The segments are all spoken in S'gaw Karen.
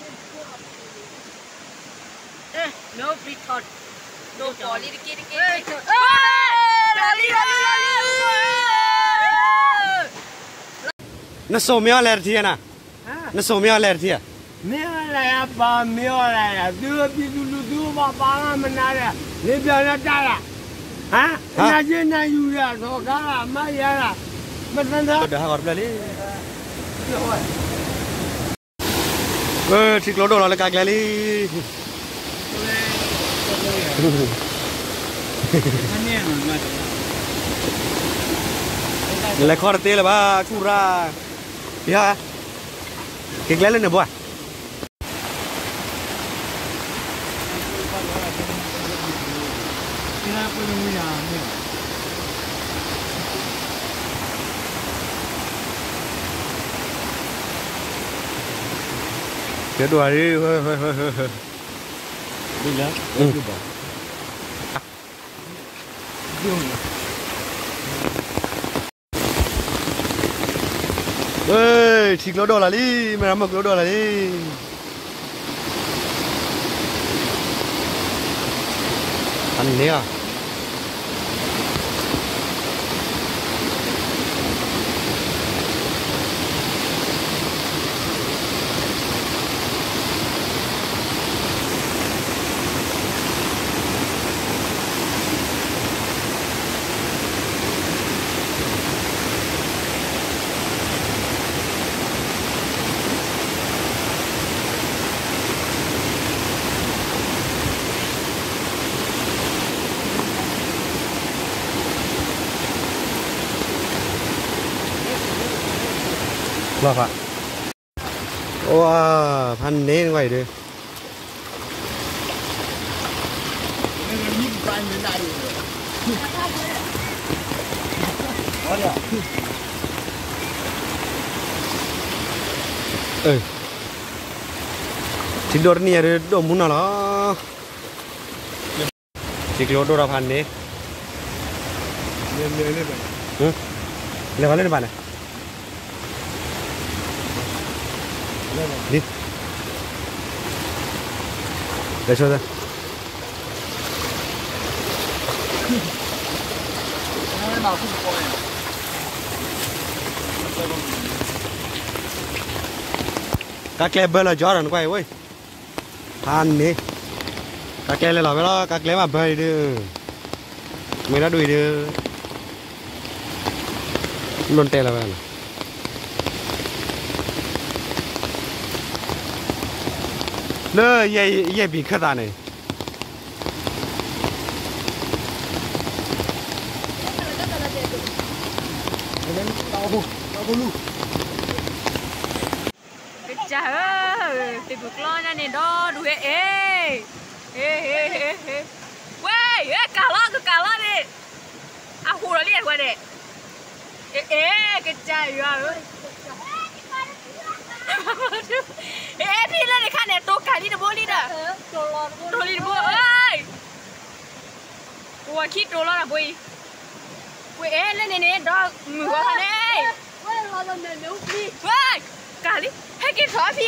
လီၤလံတက့ၢ်တက့ၢ်, လီၤလံလီၤလံလီၤလံ, နစိၤမ့ၢ်အီၤလဲၤတထံၣ်နၤ, နစိၤမ့ၢ်အီၤလဲၤတထံၣ်ဧါ, မ့ၢ်အီၤလဲၤယၤပၢ် မ့ၢ်အီၤလဲၤယၤ သုဝဲပံၤသူလူၤသုဘၣ်ပၢ်မနၤလဲၣ်, လ့ပျၢၤလၢတၢ်လၢ်, နၤယ့နၤယူၤလၢ် ထီၣ်ခါလၢ် မၤယၤလၢ်, မသနၢ်, ဒီးဟးဂီၤတဖျၢၣ်လံ. ထံကျိဒိၣ်လီၤလၢကါကျဲလံ. လဲၤခီတသ့လၢၤဘၣ် ကူၣ်ရၣ်, ယၤ, က့ၤကျဲလၢန့ၣ်ဘၣ်. ကဲဒိၣ်အရ့, ထံကျိဒိၣ်လီၤလံ, မ့ၢ်ရမုၢ်ကျိဒိၣ်လီၤလံ. အန့ၣ်ဧါ. လီၤဖး, ဝါ, ဖးန့ၢ်နကွၢ်အံၤဒီး ထံဒိၣ်တနံၣ်ယၤဒိၣ်မူနီၤလီၤ. ထံကျိဒိၣ်ဒီးဖးန့ၣ်, လဲၤဃီလၢနပၤန့ၣ်, လဲၤဆိ, ကါကျဲဘၢလီၤကၠီဒီးနကွၢ်အံၤဝဲ, ဖးန့ၣ်, ကါကျဲလဲၤလီၤဝဲလီၤ ကါကျဲဘၣ်ဘၢအံၤဒီး, မ့ၢ်ဒၣ်ဒိၣ်အံၤဒီး, လိၣ်တဲလီၤဝဲလီၤ. လၢယဲၢ်ဘံၣ်ခၢၣ်သးန့ၣ်, ကစၢ်ဧၢ, တပူၤကျီညါန့ၣ်ဒီဒူၣ်ဟဲအ့, ဝဲ, ကၢ်လီၤ ကကၢ်လီၤန့ၣ်, အဟူးလီၤလံအဝဲန့ၣ်, အ့ ကစၢ်ယွၤဧၢ, အ့ဖံလၢန့ၣ်ခါန့ၣ် တိၤကၢ်လံတဘိလံဒီး, တိၤလံတဘိ, ပှၤခံတိၤလီၤတၢ်ဘိအံၤ, ပှၤအဲၣ်လၢန့ၣ်န့ၣ် ဒီးမုၢ်ဂီၤခါန့ၣ်, ဝဲ, ကၢ်လံ, ဟဲက့ၤထီၣ်ဖံဧၢ,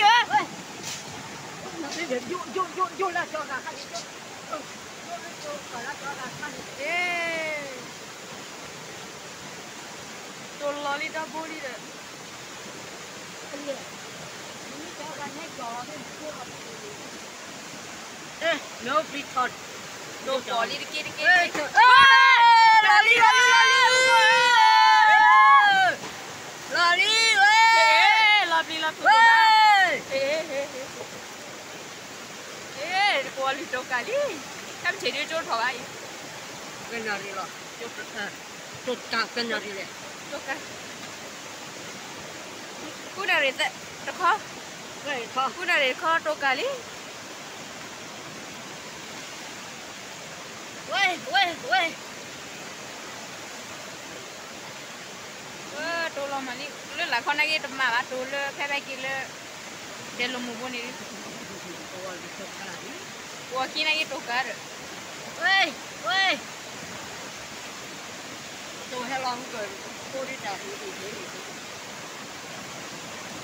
တိၤလီၤလံဒီဘိလံဒီး, လီၤလံတက့ၢ်တက့ၢ်, လီၤလံ လီၤလံ လီၤလံ, လီၤလံဝဲ, လီၤပျံၤလီၤဖုးဝဲ, တကိးလုၢ်တိၤကၢ်လံ, တၢ်ပထံၣ်ဒုးကၠိထီၣ်ဘၣ်အံၤ, ကနၣ်ရံၣ်လီၤ, ကနၣ်ရံၣ်လဲၣ်, ကနၣ်ရံၣ်, ကူနၣ်ရံၣ်တခီ, ကူနၣ်ရံၣ်တခီတိၤကၢ်လံ, ဝဲ, ဝဲ, ဝဲ. တိၤလီၤမးလံ, လၢလၢ်ခီနာ်က့တမၤဘၣ် တိၤလၢဖဲဖဲက့ၤလၢ, တဲလိာ်မုၢ်ဘိန့ၣ်, ပှၤခံနာ်က့တိၤကၢ်ဒီး, ဝဲ, ဝဲ, တိၤဟဲလီၤမုၢ်ကၢၢ်, ဖိဒ်တၢ်ဟူးအံၤန့ၣ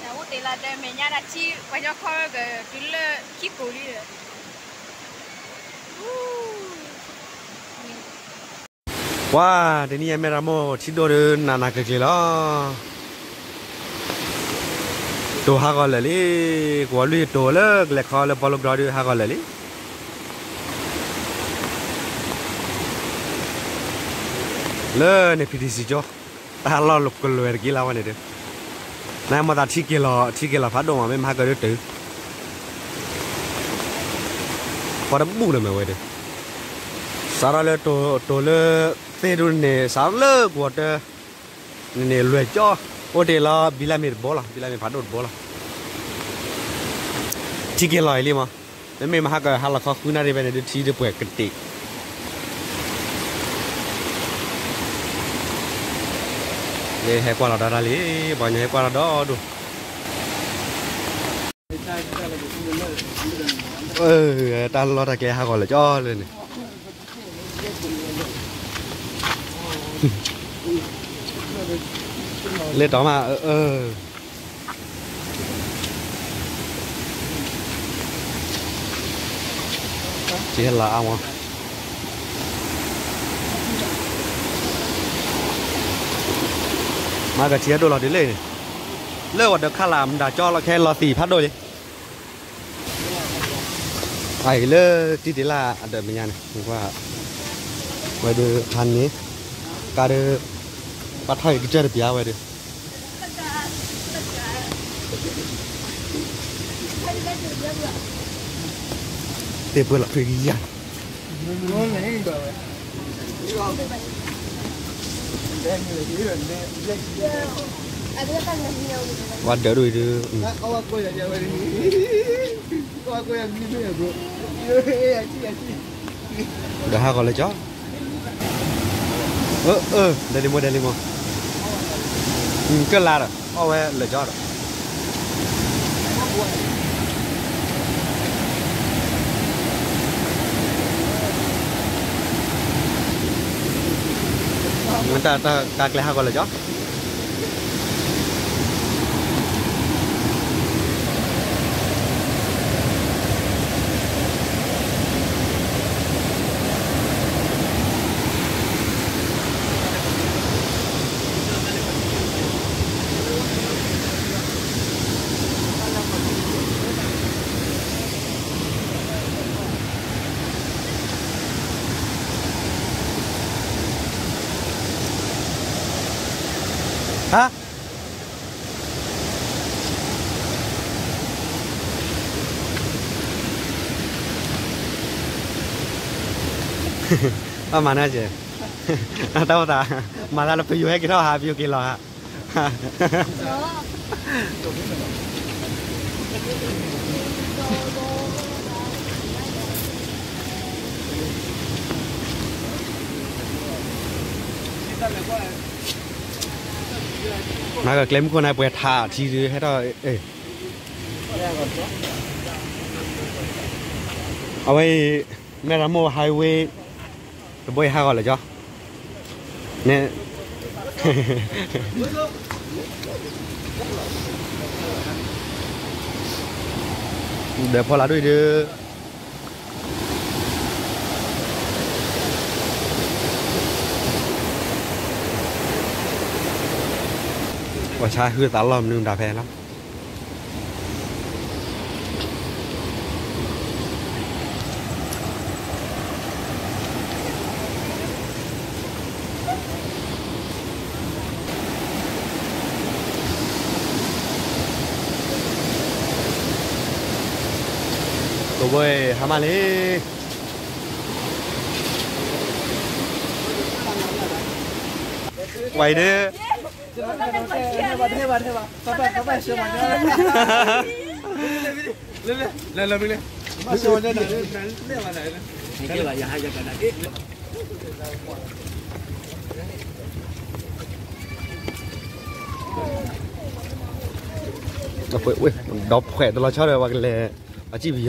်, အိၣ်တ့ၢ်လီၤဒီးမဲာ်ညါတၢ်ထံ ပှၤကညီခီကတုၤလၢခံကိၢ်လံဒီး ပှၤတနံၤအံၤ မဲၢ်ရမိၢ်ထံဒိၣ်ဒီး နးနးကျ့ၤကျ့ၤလီၤ. တိၤဟးဂီၤလၢာ်လံ, ကွီၤလွံၢ်တိၤလၢကလဲၤခီလၢပီလူးကဒီးဒီး ဟးဂီၤလၢာ်လံ. လၢန့ၣ် ဖံးတံၢ်စံၣ်ကၠိ တၢ်လီၢ်ကလွဲၤတက့ၢ်လၢဝဲန့ၣ်ဒီး နမ့ၢ်သးထံက့ၤလီၤ ထံက့ၤလီၤဖးဒိၣ်မး မ့ၢ်မဟါကဒုးတုၤ ပှၤတဘူၣ်လၢၤမ့ၢ်ဝဲဒီး စးထီၣ်လၢတိၤလၢသ့ၣ်ဒိၣ်န့ၣ် စးထီၣ်လၢကွီၤတၢ်န့ၣ် လွဲၢ်ကၠီ အိၣ်တ့ၢ်လီၤ ဘံလၢမ့ၢ်တဘိလီၤ ဘံလၢမ့ၢ်ဖးဒိၣ်တဘိလီၤ. ထံက့ၤလီၤအံၤလံမး မ့မ့ၢ်မဟါကဟးလီၤခီဃုနၣ်ရံၣ်ဖဲန့ၣ်ဒုး ထံဒုးပှဲၤကတ့ၢ် လၢဟဲကွၢ်လီၤဒီးတၢ်လံ ပှၤညီဟဲကွၢ်လီၤဒီးဒိၣ် တၢ်လီၢ်တၢ်ကျဲဟးဂီၤလၢာ်ကၠီလၢန့ၣ် လၢတီၤမး အၢ ထံဟဲလီၤအါမး မၤကထံဟဲဒိၣ်လီၤဒ်လဲၣ်န့ၣ် လၢဝဲဒီးခါလၢမတၤကၠီလီၤခဲလီၤသံၣ်ဖးဒိၣ်လံ အအံၤလၢတံၢ်တ့ၢ်လၢအဒၢးမဲာ်ညါန့ၣ် ကွၢ် ဝဲဒုးဖးန့ၣ် ကါဒုး ပှၤထီၣ်အံၤကစၢၢ်တပျၢ်ဝဲဒုး သ့ၣ်ပှဲၤလီၤဖုကယၤ ပှၤဒၢးဒိၣ်အံၤဒုး ဒီးဟးဂီၤလၢာ်ကၠီ အၢ အၢ ဒဲလံမိၢ် ဒဲလံမိၢ် ကလါဒီး အီၣ်ဝဲလၢာ်ကၠီဒီး မ့ၢ်တၢ်တၢ်ကါကျဲဟးဂီၤလၢာ်ကၠီ ဟါ ဘၣ်မၤန့ၢ်က့ၤ တၢ်အိၣ်သး မၤသးလၢပယိၤဟဲက့ၤထီၣ်ဟး ပယိၤက့ၤလီၤဟး မၤကကျဲမုၢ်ခိၣ်န့ၣ်ပှဲၤထးထံဒုးဟဲထီၣ် အဝဲအံၤ မဲၢ်ရမိၢ် highway တဘိအံၤဟးဂီၤလၢာ်ကၠီ န့ၣ် ဒီးဖီလာ်ဒိၣ်အံၤဒုး ပှၤဆါဟုသးလီၢ်မနုၤမတၤဖဲလီၤ ကဘီဟါမၢ်လံ ပှၤအံၤဒုး ဒီးဖှဲးတလီၤဆီဒီး ပှၤကလဲၤ ပှၤစံၣ်ပယီၤ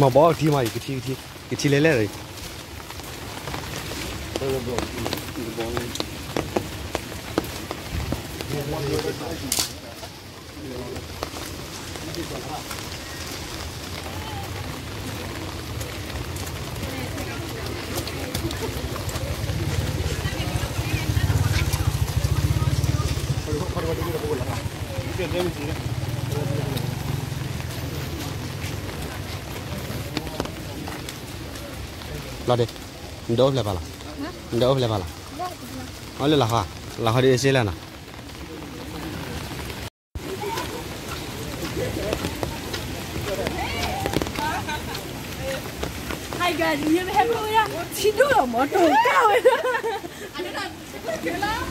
မၤဘီကထံမး ယကထံကထံ ကထံလဲၣ်လဲၣ်ဒီး လီၤဒ့, နတအိၣ်ဖျဲၣ်ဖးလီၤ, နတအိၣ်ဖျဲၣ်ဖးလီၤ, အီၣ်လၢလီၤဃီ, လီၤဃီဒ်အ့စ့လၢနီၤ. Hi guys, we have here ထံဒိၣ်လီၤမီၤ တိၤကၢ်ဝဲဒၣ်.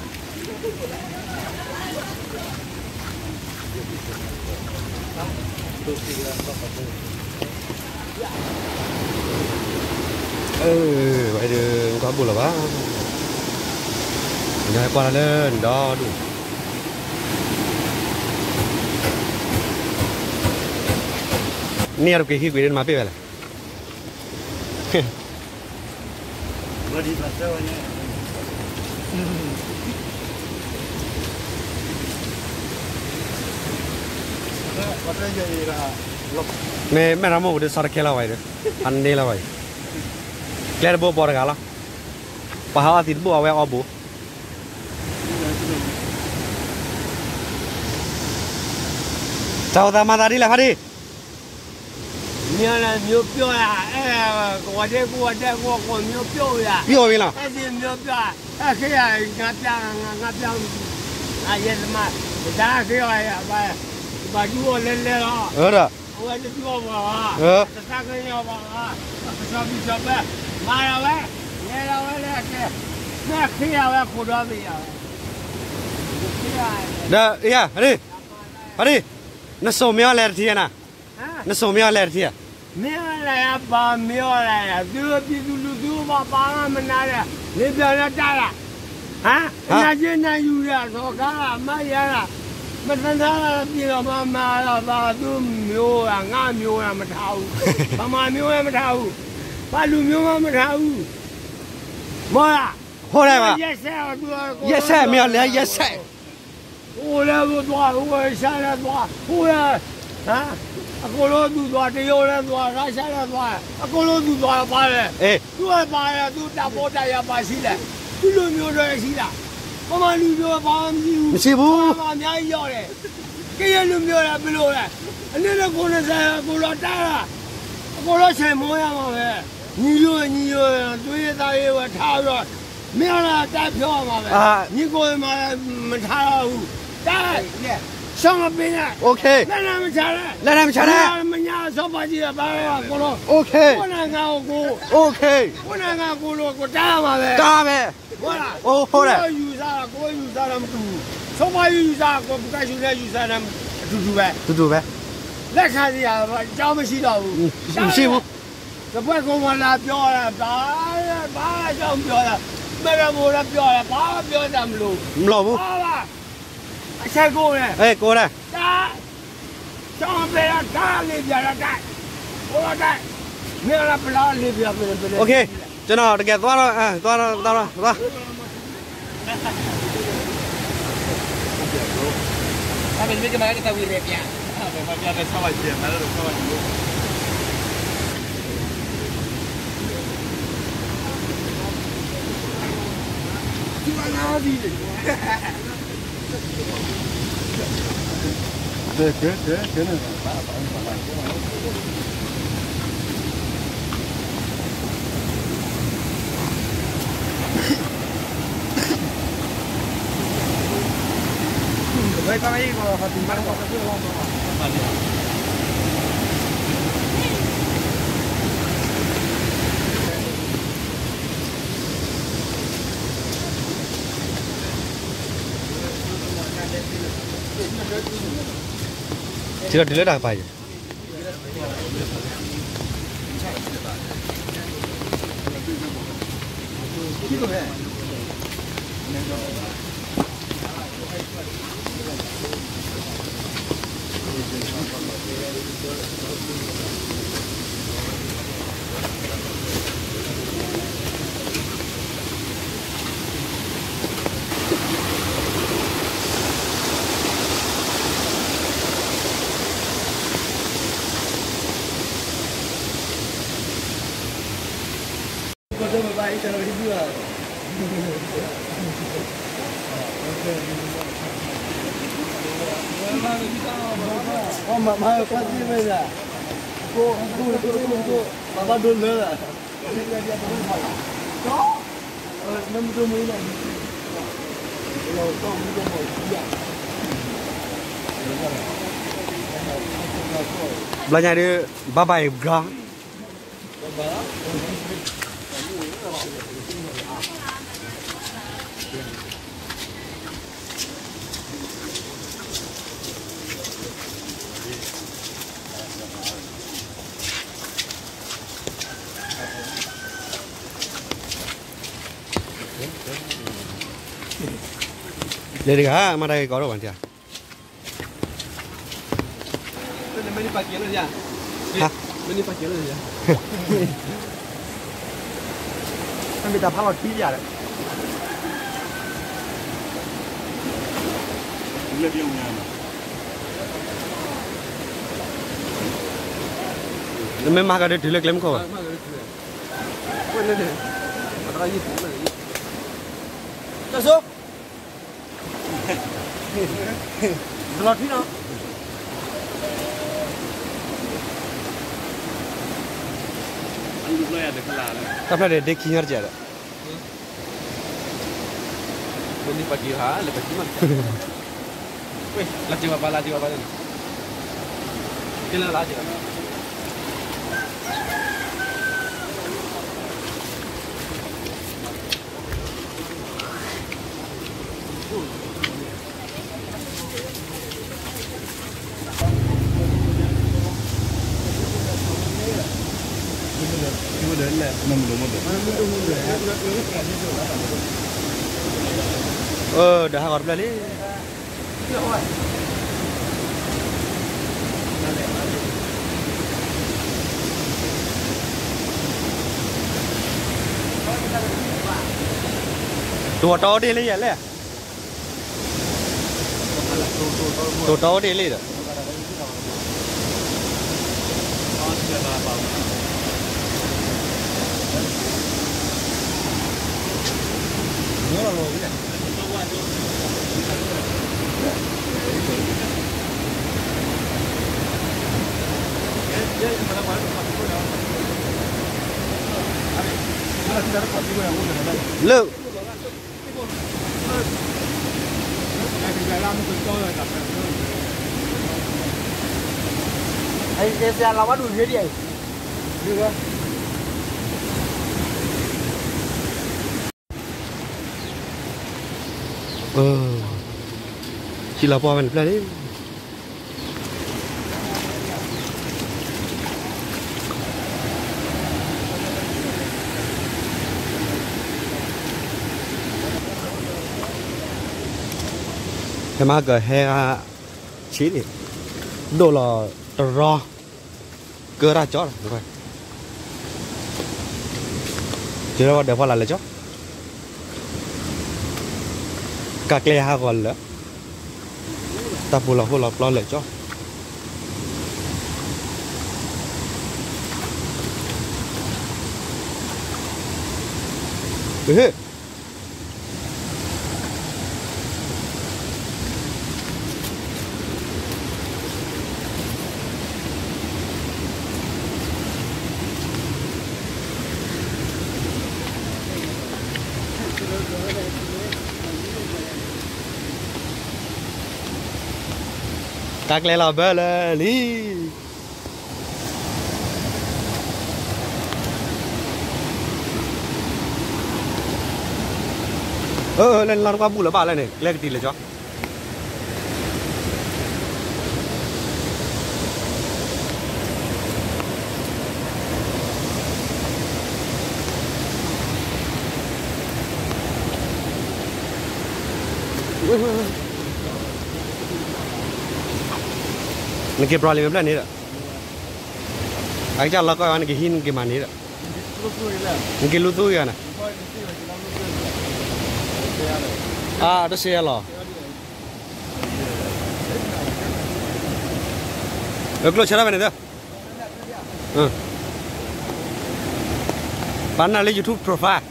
အၢ ဝဲဒုး ကွၢ်ဘိၣ်လီၤဘၣ်, ညီဟဲကွၢ်လၢနဒီဒူၣ်, န့ၢ်အီၤတကွံာ်ခံကွံာ်ဒ်နမၤပ့ၢ်ဝဲလဲၣ်. မ့ၢ်မဲၢ်ရမိၢ်ပူၤဒ် ဆီတခဲလီၤဝဲအံၤဒီး, အန့ၢ်လီၤဝဲအံၤ, ကျဲတဘိပီတဂၤလီၤ, ပှၤဟးအီသံးတဘိအဝဲအီဘိ, တၢ်အိၣ်သးမၤသးဒ်လဲၣ်ဖါတံၢ်. မ့ၢ်လၢမျိုးပြောတာ, အဲ, ကဝီၤဒဲကဝီၤဒဲကဝီၤကဝီၤမျိုးပြောတာ, ပြောပြီလား, အဲ့ဒီမျိုးပြော, အဲ့ခေတ်က ငါပြ, ငါ, ငါပြ, ငါရဲ့သမား, ဒါခေတ်က ဘာ, ဘာဒူဝလဲလဲလီၤ, အဝဲတဒူဝပါ, တသးကညီပါ, ကစီဘီစီဘဲ, မၤလီၤဝဲ, လဲၤလီၤဝဲလဲၣ်ကဲ, မ့ၢ်ခေတ်ကဝဲခိၣ်ဒီဘ့ၣ်ယဝဲ, ဒီး, ဟဲ, ဟဲ, နစိၤမ့ၢ်အီၤလဲၤတထံၣ်နၤ, နစိၤမ့ၢ်အီၤလဲၤတထံၣ်ဧါ, မ့ၢ်အီၤလဲၤယၤပှၤမ့ၢ်အီၤလဲၤ, သုဝဲပံၤသူလူၤသုပှၤပာ်မနုၤလဲၣ်, လ့ပျၢၤလၢတၢ်လၢ်, ဟါ, နၤက့နၤယူၤလၢ် စီၤခါလၢ် မါယၤလၢ်, မသနၤလၢပျံၤလီၤမၤမၤလီၤ ပှၤသူမျိုးလၢ် ငါမျိုးလၢ် မထါအူ, ပမၤမျိုးလၢ် မထါအူ, ပလူမျိုးမၤ မထါအူ, မ့ၢ်လၢ်, ဟိဒၣ်ဘၣ်, ယဲစဲး, ယဲစဲး, မ့ၢ်အီၤလဲၤယဲစဲး အိၣ်လၢသွါ, အိၣ်လၢရှါလၢသွါ, အိၣ်လၢ, အကိးလိသူၣ်သွါ, တရုတ်လၢသွါ, Russiaလၢသွါ, အကိးလိသူၣ်သွါလၢပာ်လဲၣ်, သုဝဲပာ်လဲၣ်, သုတၢ်ဘိတၢ်ယၤပာ်ဆံးလဲၣ်, သုလူမျိုးတၢ်ဆံးလဲၣ်, ပမၤလူၤပှၤမၤဆံး, မၤဆံးဘူး, ပှၤမၤအီၤယီၤလဲၣ်, ကယဲၢ်လူၤမံၤလဲၣ်, ဘျီလဲၣ်, အန့ၣ်လၢကိးနသး အကိးလီၤတၢ်, အကိးလီၤဆဲးမိၢ်ယၤမၤဝဲ, ညီယိာ်, ညီယိာ်, သွေးသားရေးဝဲထါဒီး မ့ၢ်အီၤလၢတၢ်ဖျီအီၤမၤဝဲ, ညီကိးမၤဝဲ, မထါလီၤအူ, တၢ်, စီၤမပ့ၤန့ၣ်, လၢနမထါလဲၣ်, လၢနမထါလဲၣ်, မညါစီၤပၤကံၢ်အပၢ်လၢအကိးလီၤ, ကိးနၤငါအိၣ်ကိး, ကိးနၤငါကိးလီၤ, ကိးတၢ်မၤဝဲ, တၢ်မၤဝဲ, အိၣ်ဟိဒၣ်, ယူၤစၢ်, ကိးယူၤစၢ်ဒီးမတူၢ်, စီၤပၤယူၤစၢ်, ကိးပကါဆူၣ်လၢယူၤစၢ်ဒီး တူၢ်တူၢ်ဝဲ, တူၢ်တူၢ်ဝဲ, လၢခါဆံးယၤ, ကၠီမဆံးဒီးအူ, မဆံးဘူး တပှဲကိးမၤလၢပျီလၢ ဘၣ်, ဘၣ်ကၠီပျီလၢ, မ့ၢ်လၢမိၢ်လၢပျီလၢ ဘၣ်ပျီတၢ်မလိာ်, မလိာ်ဘူး, ဘၣ်ဘၣ်, အဆဲးကိးန့ၣ်, ကိးဒၣ်, တၢ်, ကၠီပျီလၢတၢ်လ့ပျီလၢတၢ်, ကိးလီၤတၢ်, မ့ၢ်လၢပျီလၢလ့ပျီပျီလၢ, ကၠီနီၤတကဲ သွားတော့, သွားတော့, သွားတော့, သွား ထံလီၤတုၤလၢတၢ်ကပၤယဲၢ်, ဘျီညါဒုး bye bye ground. လဲၤတဂၤ မၤတၢ်ဂ့ၤကီးထီၣ်ဘၣ်နထံၣ်ဧါ, ဟါ, မ့ၢ်တၢ်ဖးလီၤထံယၤဒီး နမ့ၢ်မၤကဒီးတုၤလၢကျဲမုၢ်ခိၣ်ဘၣ်, ကၠီဆိ လီၤထံနီၤ, တၢ်ဖျၢၣ်ဒ့ဒ့ခံညီတကဲးဒီး, လၢပကံဟါ လၢပကံမး, လၢက့ၤဝဲပၢ် လၢက့ၤဝဲပၢ်န့ၣ်, က့ၤလၢလၢက့ၤ အၢ ဒီးဟးဂီၤတဖျၢၣ်လံ, တိၤတီအိၣ်ဒ့ၣ်လံယဲလဲၣ်, တိၤတီအိၣ်ဒ့ၣ်လံဒီး လၢ ဟံၣ်လီၤပှၢ်ဝဲန့ၣ်ဖျၢၣ်လံ, ဟဲမၤကဟဲဂၤ ဆံးန့ၣ် ဒိၣ်လီၤတရီ, ကၢတၢ်ကၠီလီၤ, ကဲဝဲဒီးဖီလာ်လၢာ်ကၠီ, ကးကျဲဟးဂီၤလၢာ်, တၢ်ပူၤလီၤဟိၣ်လီၤပျီလၢာ်ကၠီ, ဟ့ၣ် ကးကျဲလီၤဘၢလၢာ်လံ, အၢ လၢနလီၤတကွၢ်ဘူၣ်လၢၤဘၣ်လၢန့ၣ် ကျဲကတံၤလၢာ်ကၠီ နက့ၤပျီလံမ့ၢ်ဖျၢၣ်န့ၣ်ဒီး, အကစၢ်လီၤကီၢ်အီၤ နက့ၤဟံးနက့ၤမၤန့ၣ်ဒီး, နက့ၤလူသူဂ့ၤဂၤန့ၣ်, အတစ့လီၤ, ကျိၣ်ဆၢထီၣ်ဖဲန့ၣ်သၢ, ပာ်နၢ်လၢ YouTube profile